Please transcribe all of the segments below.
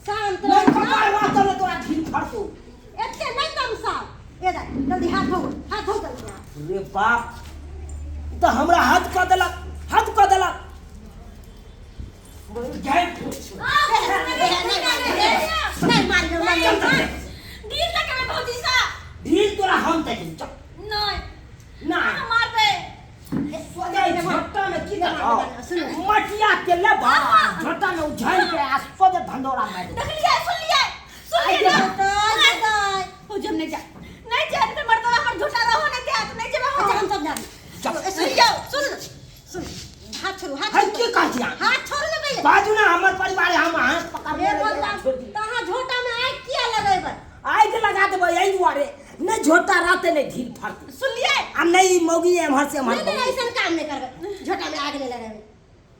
शांत नहीं रहो। कपार बात ने तोरा ढील फड़तो। एते नहीं तमसाओ। ए दाइ, जल्दी हाथ धो, हाथ धो जल्दी अहाँ। रे बाप, ई तऽ हमरा हद कऽ देलक, हद कऽ देलक। जाय पूछ। नहीं मारियो, मारियो। चल, चल। ढील तक में भौजी सा। ढील तोरा हम तक चल। नहीं। ना। मारबे। सोझे झोटा में की देखो? सुनू। मटिया के लेबा झोटा में उझाल के आ सोझे धंधोरा मारि देबो। देखलिए, सुनलिए, सुनलिए ना? दाइ, दाइ। भौजी, हम नहीं जा, नहीं जा तो मर्दवा हमर झूठा रहो नहीं जा तो नहीं जेबे हम। अच्छा, हम सब जानी। चल। सुनियो, सुन सुन, हाथ छोड़ू, हाथ है छोड़ू। की कहै छी अहाँ? हाथ छोड़ू ने पहिले। बाजू ना, हमर परिवार है, हम अहाँ पकड़ हे भगवान, तऽ अहाँ झोटा में आगि किया लगेबै? आगि लगा देबै एहि दुआरे, नहि झोटा रहतै नहि ढील फड़तै। सुनलिए? आ नहि ई मौगी एम्हर से एम्हर। नहीं नहीं, ऐसा काम नहीं करबै, झोटा में आग नहीं लगेबै।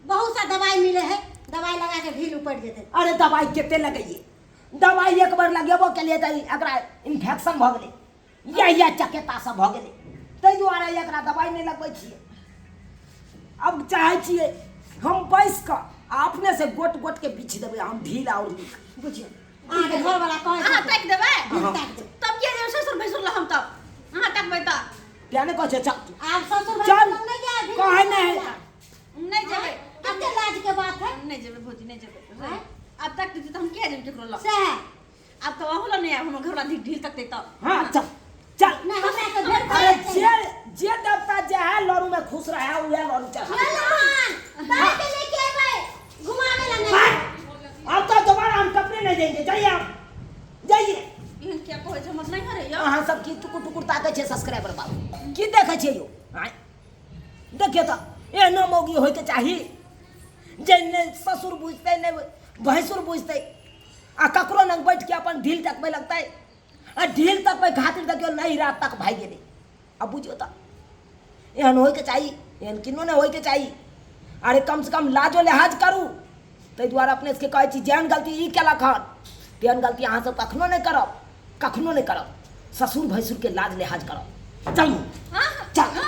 बहुत सा दवाई मिले है, दवाई लगा के ढील उपट जेतै। अरे दवाई कते लगैये? दवाई एक बार लगेबो के लिए तऽ एकरा इन्फेक्शन भऽ गेलै, या या चकेता सब भऽ गेलै, ताहि दुआरे एकरा दवाई नहि लगबै छियै। अब चाहै छियै हम बैस कऽ आ अपने से गोट गोट के बिछ देबै हम ढील आओर लीक। बुझियौ, अहाँके घरवाला कहै अहाँ छै ताकि देबै? ढील ताकि देबै। तब किया जेबै ससुर भैंसुर ला हम? तब अहाँ तकबै तऽ तें नहि कहै छै, चल। आब ससुर चल। भैंसुर लग नहि जाय, ढील कहै नहि। नहीं जेबै। कते लाज के बात है। नहीं जेबै भौजी, नहीं जेबै। आँय? अब तक तऽ हम किया जेबै केकरो लग? सएह। आब तऽ अहूँ लग नहि आयब, हमर घरवाला ढील ढील तकतै तऽ। हाँ, चल चल। नहि, हमरा तऽ भेट अरे जे जे देवता जे है लड़ू में खुश रहे, उहे लड़ू चढ़ा। दाइ के लेके एबै घुमाबै ला नहि। अब तो दोबारा हम कपड़े नहीं देंगे, जाइए आप, जाइए। एहन किया कहै छै? हमर नहीं हरे यौ। अहाँ सब की टुकुर टुकुर ताकै छियै सब्सक्राइबर बाबू? की देखै छियै यौ? आँय, देखियौ तऽ एहनो मौगी होइके चाही जे ने ससुर बुझतै ने भैंसुर बुझतै आ ककरो लग बैठ के अपन ढील तकबै लगतै आ ढील तकबै खातिर देखियौ नहीं रात तक भागि गेलै। आ बुझियौ तऽ एहन होइके चाही? एहन किनो नहि होइके चाही। अरे कम से कम लाजो लिहाज करू। ताहि दुआरे अपने सबके कहै छी, जेहन गलती ई केलक हन तेहन गलती अहाँ सब कखनो नहि करब, कखनो नहि करब। ससुर भैंसुरके लाज लिहाज करब। चलू, चल।